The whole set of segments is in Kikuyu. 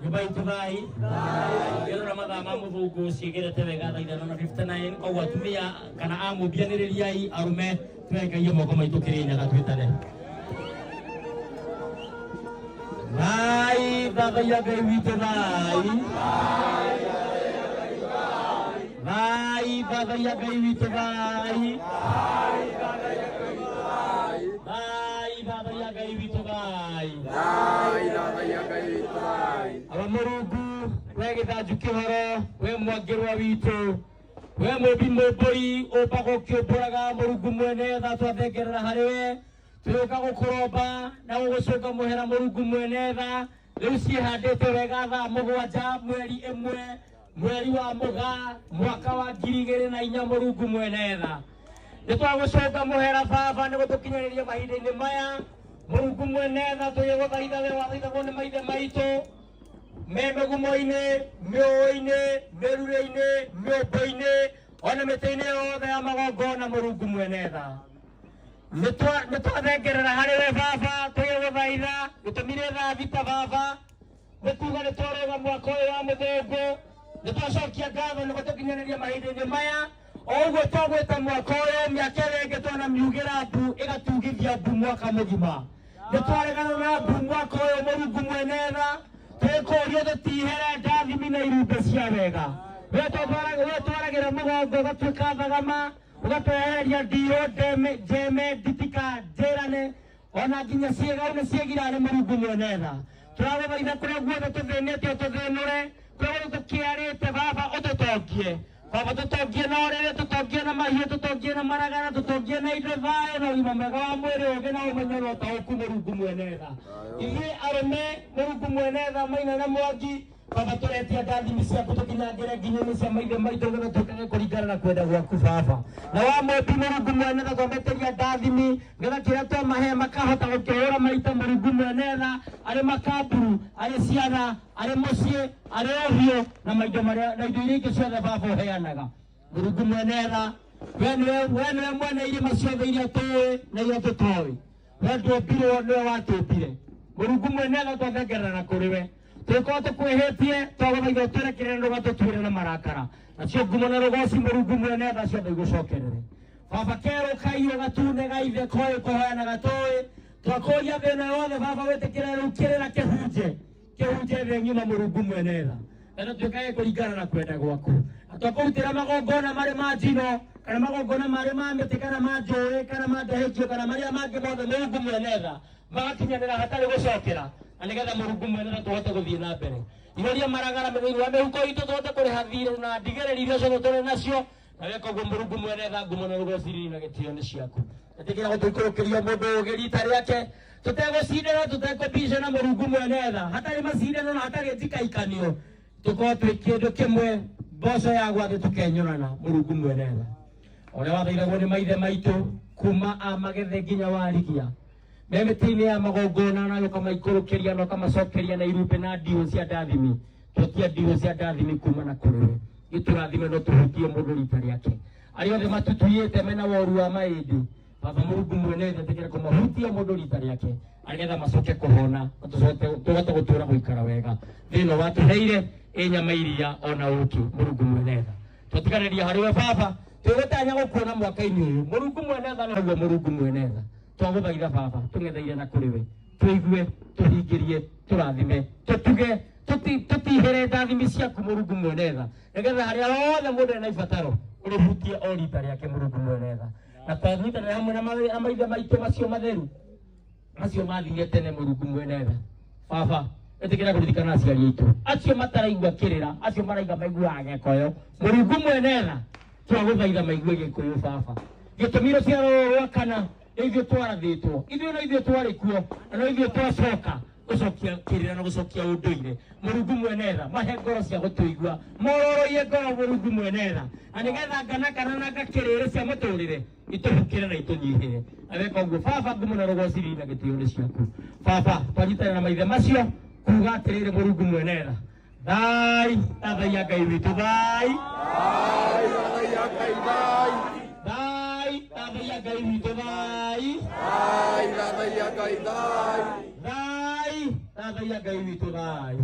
Nyũmba itũ thai. Ĩrora mathaa ma mũthũngũ ciĩgĩrĩte wega thaa 5:59. Koguo atumia kana amũmbianĩrĩriai arũme tũrengagie moko maitũ Kĩrĩnyaga twĩtane. Thai thathaiya Ngai witũ thai. Thai thathaiya Ngai witũ thai. Thai thathaiya Ngai witũ thai. Aba Mũrungu we gĩthanju kĩhoro we mwangĩrwa witũ we mũmbi mũmbũri ũmbaga ũkĩũmbũraga Mũrungu mwene tha twathengerera harĩ we tũrĩũka gũkũromba na gũgũcũnga mũhera Mũrungu mwene tha rĩu ciĩhandĩte wega thaa 7 mweri 1 mweri wa Mũgaa mwaka wa 2004 Mũrungu mwene tha nĩ twagũcũnga mũhera baba nĩ gũtũkinyanĩria mahinda-inĩ maya Mũrungu mwene tha tũgĩgũthaitha we wathaithagwo nĩ maithe maitũ me mĩgumo-inĩ mĩũĩ-inĩ mĩrure-inĩ mĩũmbũ-inĩ ona mĩtĩ-inĩ yothe ya magongona Mũrungu mwene tha nĩ twathengerera harĩ we baba tũgĩgũthaitha gĩtũmire thaa 6 baba nĩ kuga nĩ twarũga mwaka ũyũ wa mũthũngũ nĩ twacokia ngatho nĩ gũtũkinyanĩria mahinda-inĩ maya o ũguo twagwĩta mwaka ũyũ mĩaka ĩrĩa ĩngĩ twanamiugĩra mbu ĩgatugithia mbu mwaka mũgima nĩ twaregana na mbu mwaka ũyũ Mũrungu mwene tha twĩkũrio tũtihere ndathimi na irumbe cia wega we twaragĩra mũgongo ũgatuĩka thagama ũgatwehereria ndirũ njeme nditika njĩrane ona nginya ciĩgau nĩ ciĩgirane Mũrungu mwene tha tũragũthaitha kũrĩa guothe tũthĩnĩte ũtũthĩnũre kũrĩa guothe tũkĩarĩte baba ũtũtongie baba tũtongie na ũrĩrĩ tũtongie na mahiũ tũtongie na maragara tũtongie na indo thayũ na ũgima mwega wa mwĩrĩ ũgĩ na ũmenyo na ũtaũku Mũrungu mwene tha ithuĩ arũme Mũrungu mwene tha Maina na Mwangi baba tũretia ndathimi ciaku tũkinyangĩre nginya-inĩ cia maithe maitũ nĩgetha tũkage kũringana na kwenda gwaku baba na wa mũmbi Mũrungu mwene tha twamĩtĩria ndathimi nĩgetha kĩrĩa twamahe makahota gũkĩhũra maita Mũrungu mwene tha arĩ makamburu arĩ ciana arĩ mũciĩ arĩ ũhiũ na maindo marĩa na indo iria ingĩ ciothe baba ũheanaga Mũrungu mwene tha we nĩwe mwene irĩma ciothe iria tũĩ na iria tũtoĩ we ndwombirwo nĩwe watũmbire Mũrungu mwene tha twathengerera na kũrĩ we tũgĩkorwo tũkwĩhĩtie twagũthaitha ũtwerekerere ndũgatũtuĩre na marakara nacio ngumo na rũgoci Mũrungu mwene tha ciothe igũcokerere baba kerũ kaiyũ gatune gaithe koĩ kũhoyana gatũĩ twakũria thĩna yothe baba wĩtĩkĩre rĩu kĩrĩra kĩhunje kĩhunje thĩ ng'ima Mũrungu mwene tha na tũtuĩkage kũringana na kwenda gwaku na twakũrutĩra magongona marĩ ma njino kana magongona marĩ ma mĩtĩ kana ma njũĩ kana ma ndahĩkio kana marĩa mangĩ mothe Mũrungu mwene tha magakinyanĩra hatarĩ gũcokera na nĩgetha Mũrungu mwene tha tũhote gũthiĩ na mbere ihoria maragara thĩinĩ wa mĩhuko itũ tũhote kũrĩha thirĩ na ndigĩrĩri iria ciothe tũrĩ nacio na weka ũguo Mũrungu mwene tha ngumo na rũgoci na gĩtĩo nĩ ciaku ĩtĩkĩra gũtũikũrũkĩria mũndũ ũgĩ rita rĩake tũtegũcindana tũtekũbicana Mũrungu mwene tha hatarĩ macindano na hatarĩ njikaikanio tũkorwo twĩ kĩndũ kĩmwe mboco ya gwa thĩ tũkenyũrana Mũrungu mwene tha ũrĩa wathaithagwo nĩ maithe maitũ kuma amagethe nginya warigia me mĩtĩ-inĩ ya magongona na ũkamaikũrũkĩria na ũkamacokeria na irumbe na ndiũ cia ndathimi twetia ndiũ cia ndathimi kuma na kũrĩ we gĩtũrathime no tũhutie mũndũ rita rĩake arĩa othe matutuyĩte mena woru wa maĩndĩ baba Mũrungu mwene tha ĩtĩkĩra kũmahutia mũndũ rita rĩake nĩgetha macoke kũhona na tũhote gũtũra gũikara wega thĩna watũheire ĩ nyama iria ona ũkĩ Mũrungu mwene tha twatiganĩria harĩ we baba twĩgũtanya gũkuona mwaka-inĩ ũyũ Mũrungu mwene tha naguo Mũrungu mwene tha twagũthaitha baba tũng'etheire na kũrĩ we tũigue tũhingĩrie tũrathime tũtuge tũtihere ndathimi ciaku Mũrungu mwene tha nĩgetha harĩa hothe mũndũ ena ibataro ũrĩhutie o rita rĩake Mũrungu mwene tha na twanyitanĩra hamwe na maithe maitũ macio matheru macio mathire tene Mũrungu mwene tha baba ĩtĩkĩra kũririkana aciari aitũ acio mataraigua kĩrĩra acio maraiga maiguaga gĩkoyo Mũrungu mwene tha twagũthaitha maigue gĩkũyũ baba gĩtũmi rũciaro rũrũ rwa kana nĩ ithuĩ twarathĩtwo ithuĩ no ithuĩ twarĩ kuo na no ithuĩ twacoka gũcokia kĩrĩra na gũcokia ũndũire Mũrungu mwene tha mahe ngoro cia gũtũigua mororoie ngoro Mũrungu mwene tha na nĩgetha ngana kana na ngakĩrĩrĩ cia mũtũrĩre itũhukĩre na itũnyihĩre na weka ũguo baba ngumo na rũgoci na gĩtĩo nĩ ciaku baba twanyitanĩra na maithe macio kuga atĩrĩrĩ Mũrungu mwene tha thai thathaiya Ngai witũ thai thai thathaiya Ngai witũ thai thai thathaiya Thathaiya Ngai witũ thayũ.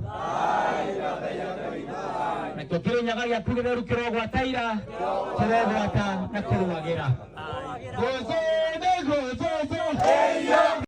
Nakĩo Kĩrĩnyaga gĩaku gĩtheru kĩrogwata ira, kĩrogwata na kũrũagĩra. Goco